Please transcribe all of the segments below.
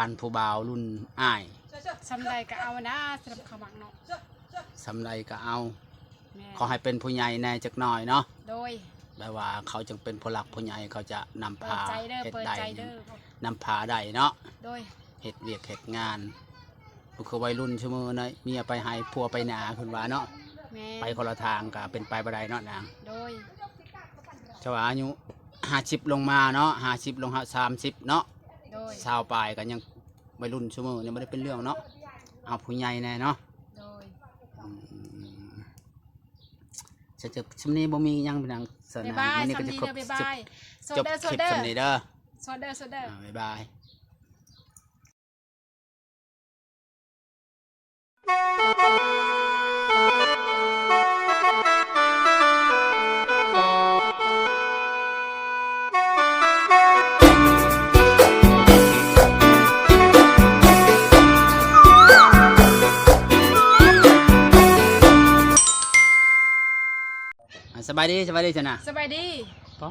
ທ່ານຜູ້ບ່າວລຸ້ນອ້າຍ ສ່ຳໃດກໍເອົານະ ສຳລັບເຂົາມັກເນາະ ສ່ຳໃດກໍເອົາ ແມ່ນ ຂໍໃຫ້ເປັນຜູ້ໃຫຍ່ແດ່ຈັກໜ້ອຍເນາະ ໂດຍ ແບບວ່າເຂົາຈັ່ງເປັນຜູ້ຫຼັກຜູ້ໃຫຍ່ ເຂົາຈະນຳພາ ເປີດໃຈເດີ ເຮັດໄດ້ ເປີດໃຈເດີ ນຳພາໄດ້ເນາະ ໂດຍ ເຮັດວຽກເຮັດງານ ບໍ່ຄືໄວລຸ້ນຊຸມື້ນີ້ ເມຍໄປໄຮ່ ຜົວໄປນາ ເພິ່ນວ່າເນາະ ແມ່ນ ໄປຄົນລະທາງກໍເປັນໄປບໍ່ໄດ້ເນາະນາງ ໂດຍ ຖ້າວ່າອາຍຸຫ້າສິບລົງມາເນາະ ຫ້າສິບລົງ ສາມສິບເນາະ ໂດຍ ຊາວປາຍກໍຍັງ ໄວລຸ້ນຊຸມື້ນີ້ບໍ່ໄດ້ເປັນເລື່ອງເນາະ ເອົາຜູ້ໃຫຍ່ແດ່ເນາະ ໂດຍ ອືມ ສຳນີ້ບໍ່ມີຫຍັງ ພີ່ນ້ອງ ສະນາ ບາຍບາຍ ມື້ນີ້ກໍຈະ ສຳນີ້ເດີ ບາຍບາຍ ໂສດເດີ ໂສດເດີ ສຳນີ້ເດີ ໂສດເດີ ໂສດເດີ ອ່າ ບາຍບາຍ. ອ່າ ສະບາຍດີ ສະບາຍດີຊະນາງ ສະບາຍດີ ປ້າ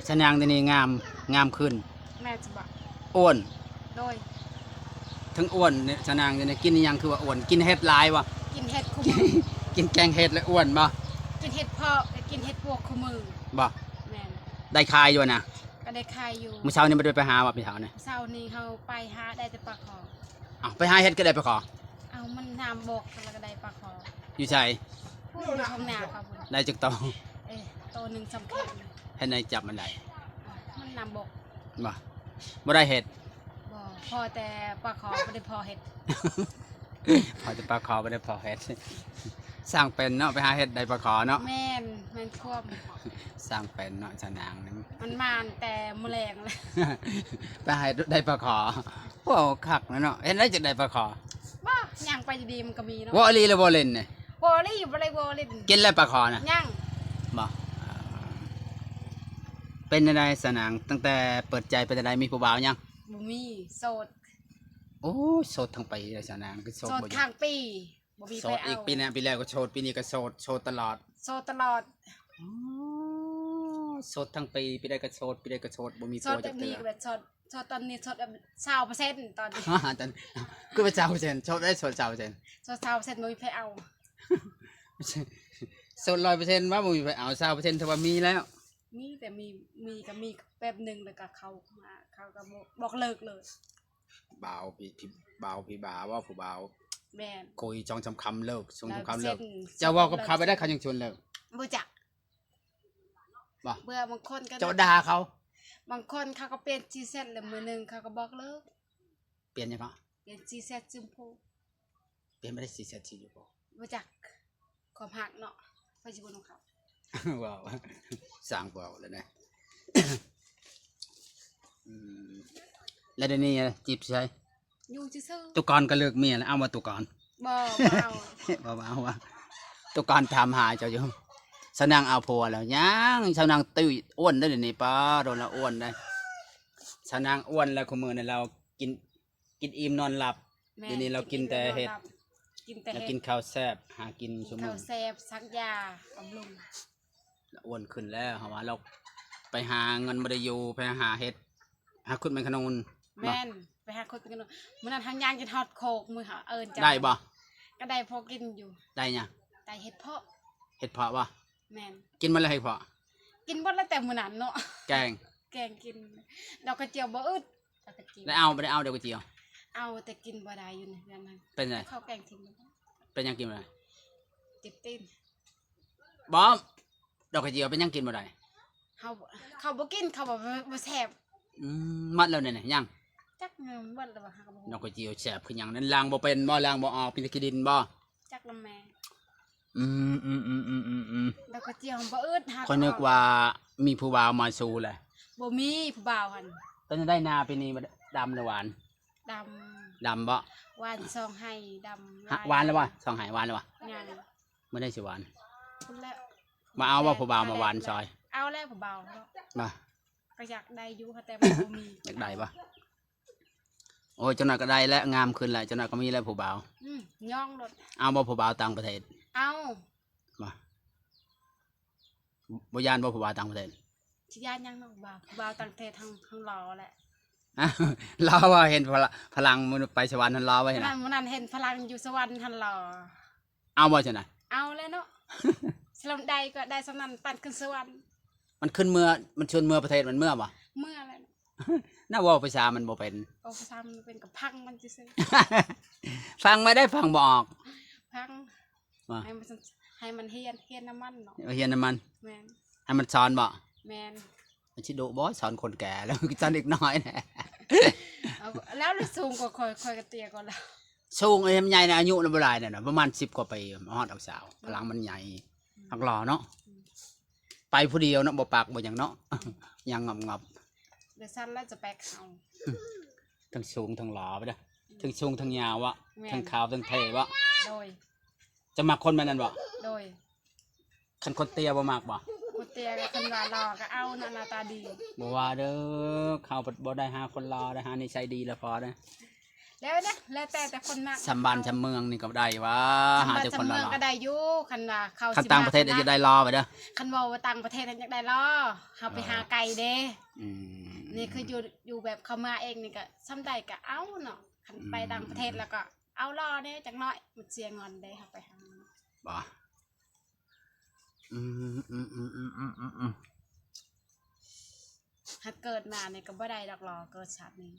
ຊະນາງດຽວນີ້ງາມ ງາມຂຶ້ນ ແມ່ນບໍ່ ອ້ວນ ໂດຍ ເຖິງອ້ວນນີ້ ຊະນາງດຽວນີ້ກິນອີ່ຫຍັງຄືວ່າອ້ວນ ກິນເຫັດຫຼາຍບໍ່ ກິນເຫັດຄຸມື້ ກິນແກງເຫັດແລ້ວອ້ວນບໍ່ ກິນເຫັດເຜາະ ແລະ ກິນເຫັດປວກຄຸມື້ບໍ່ ແມ່ນ ໄດ້ຂາຍຢູ່ນະ ກໍໄດ້ຂາຍຢູ່ ມື້ເຊົ້ານີ້ບໍ່ໄດ້ໄປຫາບໍ່ ມື້ເຊົ້ານີ້ ເຊົ້ານີ້ເຮົາໄປຫາໄດ້ແຕ່ປາຂໍ ເອົ້າ ໄປຫາເຫັດກໍໄດ້ປາຂໍ ເອົາ ມັນນ້ຳບົກ ແລ້ວກໍໄດ້ປາຂໍ ຢູ່ໃສ ພຸ້ນ ຢູ່ທົ່ງນາເຂົາພຸ້ນ ໄດ້ຈັກໂຕ ເອີ ໂຕໜຶ່ງສຳຄັນ ເຮັດໃດຈັບມັນໄດ້ ມັນນ້ຳບົກ ບໍ່ ບໍ່ໄດ້ເຫັດ ບໍ່ ພໍແຕ່ປາຂໍ ບໍ່ໄດ້ພໍເຫັດ ພໍແຕ່ປາຂໍ ບໍ່ໄດ້ພໍເຫັດ ຊ່າງເປັນເນາະ ໄປຫາເຫັດໄດ້ປາຂໍເນາະ ແມ່ນ ແມ່ນຄວາມ ຊ່າງເປັນເນາະ ຊະນາງນີ້ ມັນມາແຕ່ມື້ແລງແລ້ວ ໄປຫາເຫັດໄດ້ປາຂໍ ເວົ້າຄັກແລ້ວເນາະ ເຮັດໃດຈັ່ງໄດ້ປາຂໍ ບໍ່ ຍ່າງໄປດີໆ ມັນກໍມີເນາະ ເວົ້າອີ່ຫຼີຫຼືເວົ້າຫຼິ້ນນີ້ ເວົ້າອີ່ຫຼີ ບໍ່ໄດ້ເວົ້າຫຼິ້ນ ກິນແລ້ວປາຂໍນະ ຍັງ ບໍ່ ເປັນຈັ່ງໃດຊະນາງ ຕັ້ງແຕ່ເປີດໃຈເປັນຈັ່ງໃດ ມີຜູ້ບ່າວຍັງ ບໍ່ມີ ໂສດ ໂອ້ຍ ໂສດທັງປີເລີຍຊະນາງ ຄືໂສດ ໂສດ ບໍ່ຢູ່ ຄ້າງປີ ບໍ່ມີໃຜເອົາ ໂສດອີກ ປີໜ້າ ປີແລ້ວກໍໂສດ ປີນີ້ກໍໂສດ ໂສດຕະຫຼອດ ໂສດຕະຫຼອດ ອໍ ໂສດທັງປີ ປີໃດກໍໂສດ ປີໃດກໍໂສດ ບໍ່ມີຜົວຈັກເທື່ອ ໂສດແບບນີ້ກໍແບບໂສດ ໂສດຕອນນີ້ໂສດແບບຊາວເປີເຊັນຕອນນີ້ ຕອນ ຄືວ່າຊາວເປີເຊັນ ໂສດໄດ້ໂສດຊາວເປີເຊັນ ໂສດຊາວເປີເຊັນ ບໍ່ມີໃຜເອົາ ໂສດຮ້ອຍເປີເຊັນວ່າບໍ່ມີໃຜເອົາ ຊາວເປີເຊັນຖືວ່າມີແລ້ວ ມີແຕ່ມີ ມີກໍມີແປັບໜຶ່ງ ແລ້ວກໍເຂົາມາ ເຂົາກໍບອກ ບອກເລີກເລີຍ ບ່າວ ພີ່ ພີ່ ບ່າວ ພີ່ບ່າວ ເວົ້າຜູ້ບ່າວ ແມ່ນ ຄຸຍສອງສາມຄຳເລີກ ສອງສາມຄຳເລີກ ເຈົ້າເວົ້າກັບເຂົາໄປໄດ້ ເຂົາຍັງຊວນເລີກ ບໍ່ຈັກ ບໍ່ ເມື່ອບາງຄົນກໍ ເຈົ້າດ່າເຂົາ ບາງຄົນເຂົາກໍປ່ຽນຊີວິດແລ້ວ ມື້ໜຶ່ງເຂົາກໍບອກເລີກ ປ່ຽນຫຍັງເກາະ ປ່ຽນຊີວິດຊຳພູ ປ່ຽນໄປໄດ້ຊີວິດຊຳພູ ບໍ່ຈັກ ຄວາມຮັກເນາະ ໃຜຊິບໍ່ນຳເຂົາ ເວົ້າ ຊ່າງເວົ້າແລ້ວນະ ອືມ ແລ້ວດຽວນີ້ຈີບໃສ ຢູ່ຊື່ໆ ຕຸກອນກໍເລີກເມຍແລ້ວ ເອົາບໍ່ຕຸກອນ ບໍ່ ບໍ່ເອົາ ບໍ່ ບໍ່ເອົາວ່າ ຕຸກອນຖາມຫາເຈົ້າຢູ່ ສາວນາງເອົາຜົວແລ້ວຍັງ ສາວນາງຕຸ້ຍອ້ວນເດ້ດຽວນີ້ ປ້າ ໂດນລະອ້ວນເດ້ ສາວນາງອ້ວນແລ້ວ ຄຸມື້ນີ້ລາວກິນ ກິນອີ່ມນອນຫຼັບ ແມ່ນ ດຽວນີ້ລາວກິນແຕ່ເຫັດ ກິນແຕ່ເຫັດ ລາວກິນເຂົ້າແຊບ ຫາກິນ ກິນ ຊຸມື້ ເຂົ້າແຊບ ສັກຢາບຳລຸງ ລະອ້ວນຂຶ້ນແລ້ວ ເຮົາວ່າລາວໄປຫາເງິນບໍ່ໄດ້ຢູ່ ໄປຫາເຫັດ ຫາຂຸດໄມ້ຂະໜູນ ແມ່ນ ບໍ່ ໄປຫາຂຸດໄມ້ຂະໜູນ ມື້ນັ້ນເຮົາຍ່າງຈົນຮອດໂຄກ ມື້ເຮົາເອີ້ນເຈົ້າ ໄດ້ບໍ່ ກໍໄດ້ພໍກິນຢູ່ ໄດ້ຫຍັງ ໄດ້ເຫັດເຜາະ ເຫັດເຜາະບໍ່ ແມ່ນ ກິນໝົດແລ້ວເຫັດເຜາະ ກິນໝົດແລ້ວແຕ່ມື້ນັ້ນເນາະ ແກງ ແກງກິນ ດອກກະຈຽວບໍ່ອຶດ ດອກກະຈຽວ ໄດ້ເອົາ ບໍ່ໄດ້ເອົາດອກກະຈຽວ ເອົາແຕ່ກິນບໍ່ໄດ້ຢູ່ໃນເຮືອນນັ້ນ ເປັນຫຍັງ ເຂົາແກງຖິ້ມ ເປັນຫຍັງກິນບໍ່ໄດ້ ເຈັບຕີນ ບໍ່ ດອກກະຈຽວເປັນຫຍັງກິນບໍ່ໄດ້ ເຂົາ ເຂົາບໍ່ກິນ ເຂົາວ່າບໍ່ ບໍ່ແຊບ ອືມ ໝົດແລ້ວນີ້ ຍັງ ຈັກ ໝົດແລ້ວຫວາ ເຮົາກໍບໍ່ຮູ້ ດອກກະຈຽວແຊບຄືຫຍັງນັ້ນ ລ້າງບໍ່ເປັນບໍ່ ລ້າງບໍ່ອອກ ມີແຕ່ຂີ້ດິນບໍ່ ຈັກນຳແມ່ ອືມ ດອກກະຈຽວບໍ່ອຶດ ຫາ ຂ້ອຍນຶກວ່າມີຜູ້ບ່າວມາສູ່ແຫຼະ ບໍ່ມີຜູ້ບ່າວຫັ້ນ ເປັນຈັ່ງໃດນາປີນີ້ ດຳຫຼືຫວານ ດຳ ດຳບໍ່ ຫວານສອງໄຮ່ ດຳ ຫວານແລ້ວບໍ່ ສອງໄຮ່ຫວານແລ້ວບໍ່ ຍັງ ມື້ໃດຊິຫວານ ພຸ້ນແຫຼະ ມາເອົາບໍ່ຜູ້ບ່າວມາຫວານຊ່ອຍ ເອົາແລ້ວຜູ້ບ່າວເນາະ ບໍ່ ກໍຢາກໄດ້ຢູ່ ແຕ່ມັນບໍ່ມີ ຢາກໄດ້ບໍ່ ໂອ້ຍ ຈັກໜ້ອຍກໍໄດ້ແລ້ວ ງາມຂຶ້ນແລ້ວ ຈັກໜ້ອຍກໍມີແລ້ວຜູ້ບ່າວ ອືມ ຍ້ອງໂລດ ເອົາບໍ່ຜູ້ບ່າວຕ່າງປະເທດ ເອົາ ບໍ່ ບໍ່ຢ້ານບໍ່ຜູ້ບ່າວຕ່າງປະເທດ ຊິຢ້ານຫຍັງເນາະ ຜູ້ບ່າວ ຜູ້ບ່າວຕ່າງປະເທດທັງ ທັງຫຼໍ່ແຫຼະ ລາວວ່າເຫັນພະລະ ພະລັງມື້ໄປສະຫວັນຫັ້ນ ລາວວ່າເຫັນ ນັ້ນ ມື້ນັ້ນເຫັນພະລັງຢູ່ສະຫວັນຫັ້ນລະ. ເອົາບໍ່ຊັ້ນນະ? ເອົາແລ້ວເນາະ ສ່ຳໃດກໍໄດ້ສ່ຳນັ້ນ ປັ່ນຂຶ້ນສະຫວັນ. ມັນຂຶ້ນເມືອ ມັນຊວນເມືອປະເທດ ມັນເມືອບໍ່? ເມືອແລ້ວເນາະ ນະ ເວົ້າພາສາມັນບໍ່ເປັນ ເວົ້າພາສາມັນບໍ່ເປັນ ກໍຟັງມັນຊື່ໆ ຟັງມາໄດ້ ຟັງບໍ່ອອກ ຟັງ ວ່າ ໃຫ້ມັນ ໃຫ້ມັນຮຽນ ຮຽນນຳມັນເນາະ ຮຽນນຳມັນ ແມ່ນ ໃຫ້ມັນສອນບໍ່? ແມ່ນ ມັນຊິດຸບໍ່? ສອນຄົນແກ່ແລ້ວ ສອນເດັກນ້ອຍແດ່ ເອົາ ແລ້ວລະສູງກວ່າຂ້ອຍ ຂ້ອຍກໍເຕ້ຍກວ່າລາວ. ສູງ ເອີຍ ມັນໃຫຍ່ນະ ອາຍຸລະບໍ່ຫຼາຍນະ ປະມານສິບກວ່າປີ ຮອດອອກສາວ ອືມ ພະລັງມັນໃຫຍ່ ອືມ ຮັກຫຼໍ່ເນາະ ອືມ ໄປຜູ້ດຽວເນາະ ບໍ່ປັກບໍ່ຫຍັງເນາະ ອືມ ຍ່າງງອບໆ ແບບຊັ້ນແລ້ວຈະແປກເຮົາ ທັງສູງທັງຫຼໍ່ໄປເດີ ອືມ ທັງສູງທັງຍາວວະ ແມ່ນ ທັງຂາວທັງເທ່ວະ ໂດຍ ຈະມັກຄົນແບບນັ້ນບໍ່? ໂດຍ ຄັນຄົນເຕ້ຍບໍ່ມັກບໍ່? ຄົນເຕ້ຍກໍຄັນວ່າຫຼໍ່ກໍເອົາເນາະ ໜ້າຕາດີ ບໍ່ວ່າເດີ ເຮົາບໍ່ໄດ້ຫາຄົນຫຼໍ່ ໄດ້ຫານິໄສດີລະພໍເດີ ແລ້ວນະ ແລ້ວແຕ່ ແຕ່ຄົນມັກ ສ່ຳບ້ານສ່ຳເມືອງນີ້ກໍໄດ້ຫວາ ຫາແຕ່ຄົນຫຼໍ່ ສ່ຳບ້ານສ່ຳເມືອງກໍໄດ້ຢູ່ ຄັນວ່າເຂົາ ຄັນຕ່າງປະເທດ ຊິມາ ກໍໄດ້ຫຼໍ່ໄປເດີ ຄັນເວົ້າວ່າຕ່າງປະເທດຫັ້ນຢາກໄດ້ຫຼໍ່ ເຮົາໄປຫາໄກເດ້ ອືມ ນີ້ຄືຢູ່ ຢູ່ແບບເຂົາມາເອງນີ້ກໍສ່ຳໃດກໍເອົາເນາະ ຄັນໄປຕ່າງປະເທດ ອືມ ແລ້ວກໍເອົາຫຼໍ່ແດ່ຈັກໜ້ອຍ ມັນເສຍເງິນເດ້ ເຮົາໄປຫາ ບໍ່ ອືມ ອືມ ອືມ ອືມ ອືມ ອືມ ອືມ ຫາກເກີດມານີ້ກໍບໍ່ໄດ້ດອກຫຼໍ່ ເກີດຊາດນີ້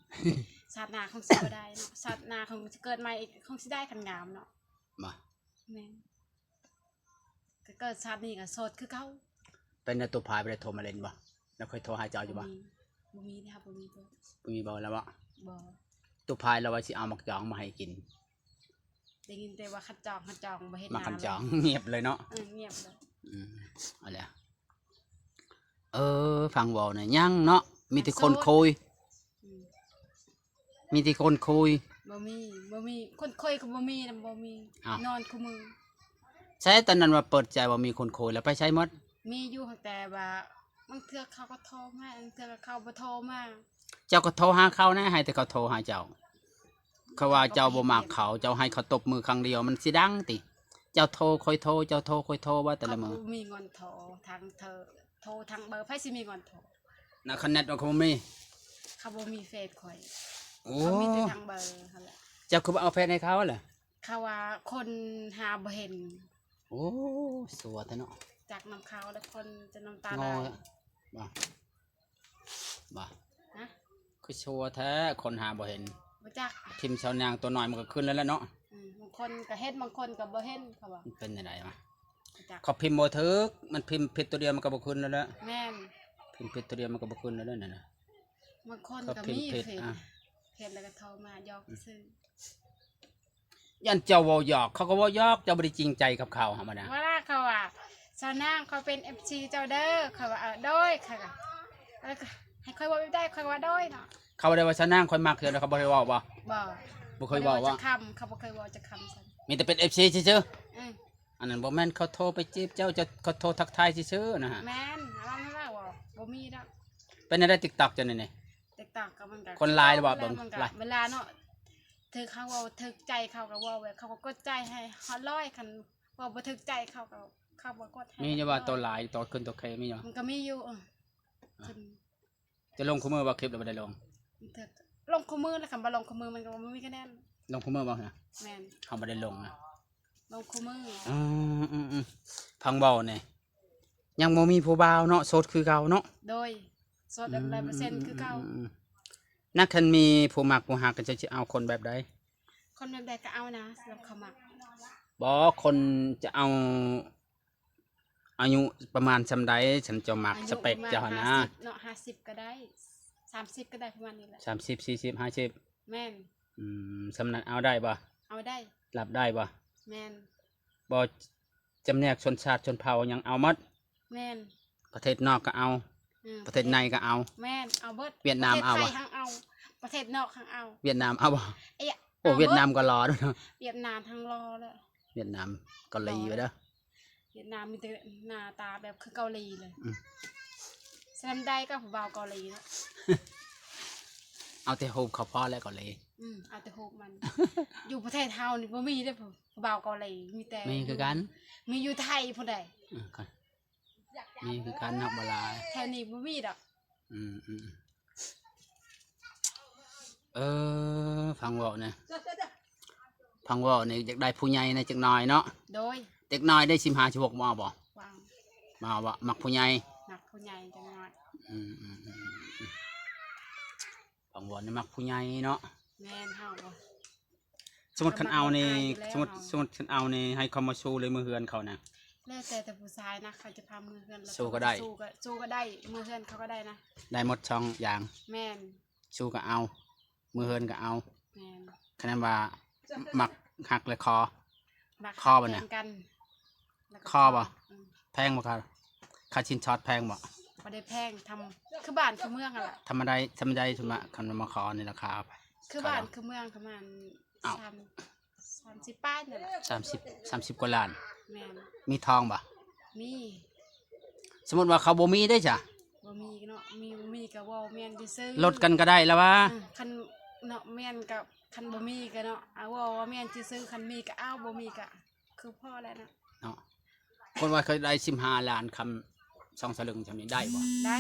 ຊາດໜ້າຄົງຊິບໍ່ໄດ້ເນາະ ຊາດໜ້າຄົງຊິເກີດໃໝ່ອີກ ຄົງຊິໄດ້ຄັນງາມເນາະ ມາ ແມ່ນ ກໍເກີດຊາດນີ້ກໍໂສດຄືເກົ່າ ເປັນແນວ ຕູ້ພາຍບໍ່ໄດ້ໂທມາຫຼິ້ນບໍ່? ລາວເຄີຍໂທຫາເຈົ້າຢູ່ບໍ່? ບໍ່ມີ ບໍ່ມີເດ້ ບໍ່ມີເບີ ບໍ່ມີເບີແລ້ວບໍ່? ບໍ່ ຕູ້ພາຍລາວວ່າຊິເອົາໝາກຈອງມາໃຫ້ກິນ ໄດ້ຍິນແຕ່ວ່າຄັນຈອງ ຄັນຈອງບໍ່ເຫັນ ມາຄັນຈອງ ງຽບເລີຍເນາະ ເອີ ງຽບເລີຍ ອືມ ເອົາແຫຼະ ເອີ ຟັງເວົ້ານະ ຍັງເນາະ ມີແຕ່ຄົນຄຸຍ ອືມ ມີແຕ່ຄົນຄຸຍ ບໍ່ມີ ບໍ່ມີ ຄົນຄຸຍກໍບໍ່ມີນຳ ບໍ່ມີ ອ້າວ ນອນຄູ່ມື້ ໃສຕອນນັ້ນວ່າເປີດໃຈວ່າມີຄົນຄຸຍ ແລ້ວໄປໃສໝົດ? ມີຢູ່ ແຕ່ວ່າບາງເທື່ອເຂົາກໍໂທມາ ບາງເທື່ອກໍເຂົາບໍ່ໂທມາ ເຈົ້າກໍໂທຫາເຂົາແດ່ ໃຫ້ແຕ່ເຂົາໂທຫາເຈົ້າ ເຂົາວ່າເຈົ້າບໍ່ມັກເຂົາ ເຈົ້າໃຫ້ເຂົາຕົບມືຄັ້ງດຽວ ມັນຊິດັງຕິ? ເຈົ້າໂທຂ້ອຍໂທ ເຈົ້າໂທຂ້ອຍໂທວ່າແຕ່ລະມື້ ເຂົາບໍ່ມີເງິນໂທ ທັງເທີ ໂທທັງເບີ ໃຜຊິມີເງິນໂທ? ນະ ຄັນແນັດວ່າເຂົາບໍ່ມີ ເຂົາບໍ່ມີເຟສຂ້ອຍ ໂອ້ ເຂົາມີແຕ່ທາງເບີຫັ້ນແຫຼະ ເຈົ້າຄືບໍ່ເອົາເຟສໃຫ້ເຂົາລະ? ເຂົາວ່າຄົນຫາບໍ່ເຫັນ ໂອ້ ຊົ່ວແທ້ເນາະ ຈັກນຳເຂົາແລ້ວ ຄົນຈະນ້ຳຕາໄຫຼ ບໍ່ ບໍ່ ຮະ ຄືຊົ່ວແທ້ ຄົນຫາບໍ່ເຫັນ ບໍ່ຈັກ ພິມຊາວນາງຕົວນ້ອຍມັນກໍຂຶ້ນແລ້ວແຫຼະເນາະ ອືມ ບາງຄົນກໍເຫັນ ບາງຄົນກໍບໍ່ເຫັນ ເຂົາວ່າ ມັນເປັນຈັ່ງໃດວະ? ບໍ່ຈັກ ເຂົາພິມບໍ່ຖືກ ມັນພິມຜິດຕົວດຽວມັນກໍບໍ່ຂຶ້ນແລ້ວແຫຼະ ແມ່ນ ພິມຜິດຕົວດຽວມັນກໍບໍ່ຂຶ້ນແລ້ວແຫຼະນັ້ນນະ ບາງຄົນກໍມີເຟສ ອ່າ ເຫັນແລ້ວກໍໂທມາຢອກຊື່ ຢ້ານເຈົ້າເວົ້າຢອກ ເຂົາກໍເວົ້າຢອກ ເຈົ້າບໍ່ໄດ້ຈິງໃຈກັບເຂົາ ທຳມະດາ ເວລາເຂົາວ່າ ສາວນາງ ຂ້ອຍເປັນເອັຟຊີເຈົ້າເດີ ຂ້ອຍວ່າ ເອີ ໂດຍ ຂ້ອຍກໍ ເອີ ໃຫ້ຂ້ອຍເວົ້າແບບໃດ ຂ້ອຍກໍວ່າ ໂດຍ ເນາະ ເຂົາບໍ່ໄດ້ວ່າ ສາວນາງ ຂ້ອຍມັກເຈົ້າ ເຂົາບໍ່ໄດ້ເວົ້າບໍ່? ບໍ່ ບໍ່ເຄີຍເວົ້າ ບໍ່ໄດ້ເວົ້າຈັກຄຳ ເຂົາບໍ່ເຄີຍເວົ້າຈັກຄຳ ມີແຕ່ເປັນເອັຟຊີຊື່ໆ ອືມ ອັນນັ້ນບໍ່ແມ່ນເຂົາໂທໄປຈີບເຈົ້າ ເຈົ້າ ເຂົາໂທທັກທາຍຊື່ໆນະ ແມ່ນ ອັນນັ້ນແຫຼະ ບໍ່ ບໍ່ມີດອກ ເປັນແນວໃດຕິກຕັອກເຈົ້ານີ້? ຕິກຕັອກກໍມັນກໍ ຄົນຫຼາຍຫຼືບໍ່ເບິ່ງ? ມັນກໍຫຼາຍ ເວລາເນາະ ຖືກເຂົາເວົ້າຖືກໃຈເຂົາກໍເວົ້າ ແບບເຂົາກໍກົດໃຈໃຫ້ຮອດຮ້ອຍ ຄັນເວົ້າບໍ່ຖືກໃຈເຂົາກໍ ເຂົາບໍ່ກົດໃຫ້ ມີຢູ່ວ່າໂຕຫຼາຍ ໂຕຂຶ້ນໂຕເຄ ມີຢູ່ ມັນກໍມີຢູ່ ເອີ ອ່າ ເພິ່ນ ຈະລົງຄູ່ມື້ບໍ່? ຄລິບລະບໍ່ໄດ້ລົງ ລົງຄູ່ມື້ແລ້ວ ຄັນບໍ່ລົງຄູ່ມື້ມັນກໍບໍ່ມີຄະແນນ ລົງຄູ່ມື້ບໍ່ນະ? ແມ່ນ ເຮົາບໍ່ໄດ້ລົງນະ ລົງຄູ່ມື້ ອືມ ອືມ ອືມ ຟັງເວົ້າແດ່ ຍັງບໍ່ມີຜູ້ບ່າວເນາະ ໂສດຄືເກົ່າເນາະ ໂດຍ ໂສດແບບຮ້ອຍເປີເຊັນຄືເກົ່າ ອືມ ອືມ ອືມ ນະ ຄັນມີຜູ້ມັກຜູ້ຮັກ ເຈົ້າຊິເອົາຄົນແບບໃດ? ຄົນແບບໃດກໍເອົານະ ສຳລັບເຂົາມັກ ບໍ່ ຄົນຈະເອົາ ອາຍຸປະມານສ່ຳໃດ ຊັ້ນເຈົ້າມັກ ອາຍຸ ສະເປັກເຈົ້າຫັ້ນນະ? ປະມານຫ້າສິບເນາະ ຫ້າສິບກໍໄດ້ ສາມສິບກໍໄດ້ ປະມານນີ້ແຫຼະ ສາມສິບ ສີ່ສິບ ຫ້າສິບ ແມ່ນ ອືມ ສ່ຳນັ້ນເອົາໄດ້ບໍ່? ເອົາໄດ້ ຮັບໄດ້ບໍ່? ແມ່ນ ບໍ່ຈຳແນກຊົນຊາດຊົນເຜົ່າຫຍັງເອົາໝົດ ແມ່ນ ປະເທດນອກກໍເອົາ ອືມ ປະເທດໃນກໍເອົາ ແມ່ນ ເອົາເບິດ ຫວຽດນາມເອົາບໍ່? ປະເທດໄທທັງເອົາ ປະເທດນອກທັງເອົາ ຫວຽດນາມເອົາບໍ່? ເອະ ໂອ້ ຫວຽດນາມກໍຫຼໍ່ເນາະ ຫວຽດນາມທັງຫຼໍ່ແລ້ວ ຫວຽດນາມ ເກົາຫຼີໄປເດີ ຫວຽດນາມມີແຕ່ໜ້າຕາແບບຄືເກົາຫຼີເລີຍ ອືມ ສ່ຳໃດກໍຜູ້ບ່າວເກົາຫຼີເນາະ ເອົາແຕ່ຮູບເຂົາພໍແລ້ວເກົາຫຼີ ອືມ ເອົາແຕ່ຮູບມັນ ຢູ່ປະເທດເຮົານີ້ບໍ່ມີເດ້ ຜູ້ບ່າວເກົາຫຼີ ມີແຕ່ ມີຄືກັນ ມີຢູ່ໄທພຸ້ນໃດ ອືມ ມີຄືກັນເນາະ ບໍ່ຫຼາຍ ແຖວນີ້ບໍ່ມີດອກ ອືມ ອືມ ອືມ ເອີ ຟັງເວົ້ານະ ຟັງເວົ້ານີ້ຢາກໄດ້ຜູ້ໃຫຍ່ແດ່ຈັກໜ່ອຍເນາະ. ໂດຍ ເດັກນ້ອຍໄດ້ສິບຫ້າ ສິບຫົກ ບໍ່ເອົາບໍ່? ຫວັງ ບໍ່ເອົາບໍ່? ມັກຜູ້ໃຫຍ່ ມັກຜູ້ໃຫຍ່ຈັກໜ່ອຍ. ອືມໆໆໆ ຟັງເວົ້ານີ້ມັກຜູ້ໃຫຍ່ເນາະ. ແມ່ນ ເຮົາບໍ່ ສົມມຸດຄັນເອົານີ້ ມັກຜູ້ໃຫຍ່ຢູ່ແລ້ວ ສົມມຸດ ເຮົາ ສົມມຸດຄັນເອົານີ້ໃຫ້ເຂົາມາສູ່ ຫຼື ມື້ເຮືອນເຂົານະ? ແລ້ວແຕ່ ແຕ່ຜູ້ຊາຍນະ ເຂົາຈະພາເມືອເຮືອນ ແລ້ວ ສູ່ກໍໄດ້ ເຂົາມາສູ່ກໍ ສູ່ກໍໄດ້ ເມືອເຮືອນເຂົາກໍໄດ້ນະ. ໄດ້ໝົດສອງຢ່າງ. ແມ່ນ ສູ່ກໍເອົາ ເມືອເຮືອນກໍເອົາ. ແມ່ນ ຄັນວ່າມັກຮັກແລ້ວຂໍ ມັກ ຂໍບໍ່ນະ? ແຂ່ງກັນ ແລ້ວກໍຂໍບໍ່? ອືມ ແພງບໍ່ຄ່າ ຄ່າສິນສອດແພງບໍ່? ບໍ່ໄດ້ແພງ ທຳ ຄືບ້ານຄືເມືອງຫັ້ນລະ ທຳມະດາ ທຳມະດາ ທຳມະ ຄັນມາຂໍໃນລາຄາ ຄືບ້ານຄືເມືອງ ປະມານ ອ້າວ ສາມ ສາມສິບປາຍນີ້ແຫຼະ. ສາມສິບ ສາມສິບກວ່າລ້ານ. ແມ່ນ ມີທອງບໍ່? ມີ. ສົມມຸດວ່າເຂົາບໍ່ມີເດ້ຊະ? ບໍ່ມີເນາະ ມີ ບໍ່ມີກໍເວົ້າແມ່ນຊື່ໆ ລົດກັນກໍໄດ້ລະວ່າ. ເອີ ຄັນເນາະ ແມ່ນກໍ ຄັນບໍ່ມີກໍເນາະ ເອົາ ເວົ້າວ່າແມ່ນຊື່ໆ ຄັນມີກໍເອົາ ບໍ່ມີກໍຄືພໍແລ້ວເນາະ ເນາະ. ຄົນວ່າເຂົາໄດ້ສິບຫ້າລ້ານຄຳ ສອງສະລຶງຊ່ຳນີ້ໄດ້ບໍ່? ໄດ້.